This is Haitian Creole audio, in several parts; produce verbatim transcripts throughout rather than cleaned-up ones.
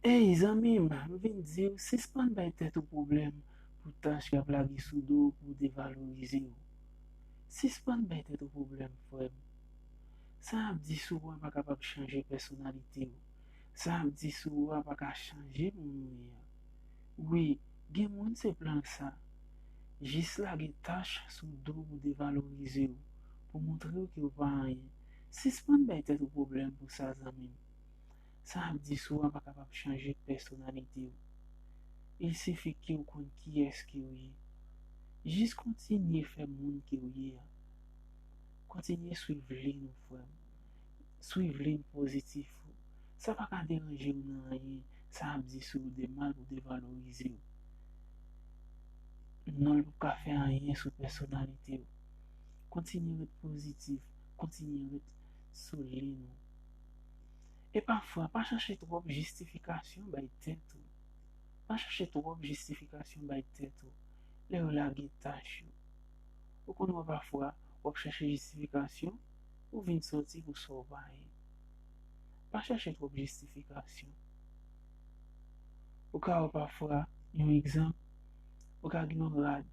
Ey, zanmi m, m vin di w, sispann bay tèt ou pwoblèm pou tach k ap lage sou do w pou devalorize w. Sispann bay tèt ou pwoblèm, frè m. Sa y ap di sou ou a pa kapab chanje pèsonalite w. Sa y ap di sou ou a pa ka chanje moun ou ye a. Wi, gen moun se plan l sa. Jis lage tach sou do w pou devalorize w, pou montre w ke w pa anyen. Sispann bay tèt ou pwoblèm pou sa, zanmi m. Sa y ap di sou ou a pa kapab chanje pèsonalite w. Il sifi ke w konn kiyès ke w ye. Jis kontinye fè moun ke w ye a. Kontinye swiv liy ou, frè m. Swiv liy pozitif ou. Sa pa ka deranje w nan anyen. Sa y ap di sou ou de mal pou devalorize w. Non, l p ap ka fè anyen sou pèsonalite w. Kontinye ret pozitif. Kontinye ret sou liy ou. E pafwa, pa chache twòp jistifikasyon bay tèt ou. Pa chache twòp jistifikasyon bay tèt ou lè yo lage tach yo. Ou konn wè pafwa, w ap chache jistifikasyon, ou vin sòti pou sa w pa ye. Pa chache twòp jistifikasyon. Ou ka wè pafwa, yon egzanp, ou ka gen yon rad,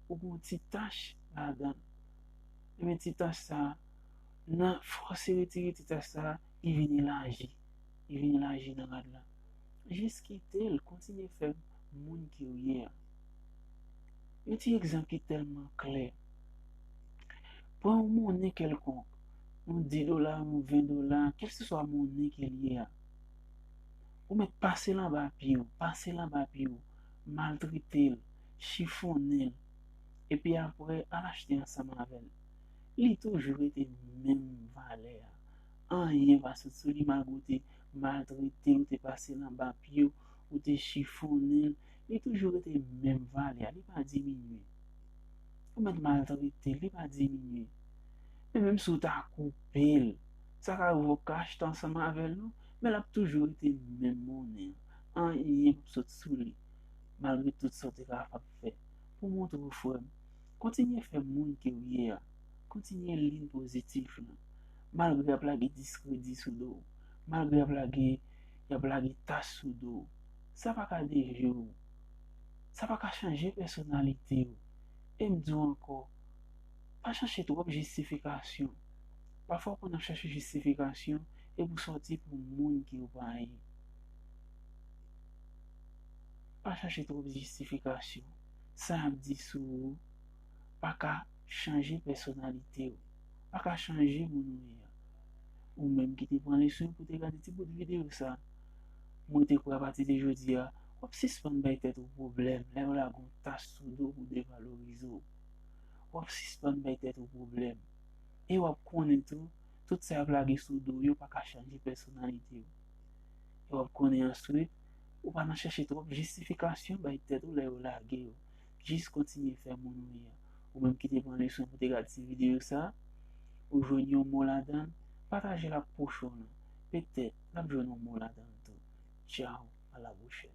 ou gen yon ti tach ladan l. Ebyen, ti tach sa a, nan fòs e retire ti tach sa a, li vin elaji. Li vin elaji nan rad la. Jis kite l, kontinye fè moun ke w ye a. Yon ti egzanp ki tèlman klè. Pran yon monnen kèlkonk, yon dis dola, yon ven dola, kèlkeswa monnen ke l ye a. Ou mèt pase l anba pye w, pase l anba pye w, maltrete l, chifonnen l, epi apre al achte ansanm avè l. Li toujou rete menm valè a. Anyen pa sot sou li, malgre w te maltrete l, ou te pase l anba pye w, ou te chifonnen l, li toujou rete menm valè a, li pa diminye. Ou mèt maltrete l, li pa diminye. Men menm si w ta koupe l, sa ka rive w ka achte ansanm avè l non, men l ap toujou rete menm monnen an. Anyen p ap sot sou li, malgre tout sa w te kapab fè pou montre w, frè m. Kontinye fè moun ke w ye a. Kontinye liy pozitif lan. Malgre y ap lage diskredi sou do w, malgre y ap lage, y ap lage tach sou do w, sa pa ka devye w. Sa pa ka chanje pèsonalite w. E m di w ankò, pa chache twòp jistifikasyon. Pafwa w konn ap chache jistifikasyon e pou sòti pou moun ke w pa ye. Pa chache twòp jistifikasyon. Sa y ap di sou ou pa ka chanje pèsonalite w, pa ka chanje moun ou ye a. Ou menm ki te pran leson pou te gade ti bout videyo sa, mwen te kwè apati de jodi a, w ap sispann bay tèt ou pwoblèm lè yo lage yon tach sou do w pou devalorize w. W ap sispann bay tèt ou pwoblèm. E w ap konnen tou, tout sa y ap lage sou do w yo pa ka chanje pèsonalite w. E w ap konnen answit, ou pa nan chèche twòp jistifikasyon bay tèt ou lè yo lage w. Jis kontinye fè moun ou ye a. Ou menm ki te pran leson pou te gade ti videyo sa, ou jwenn yon mo ladan l, pataje l ak pwochen w lan. Petèt, l ap jwenn yon mo ladan l tou. Tchaw, a la pwochèn.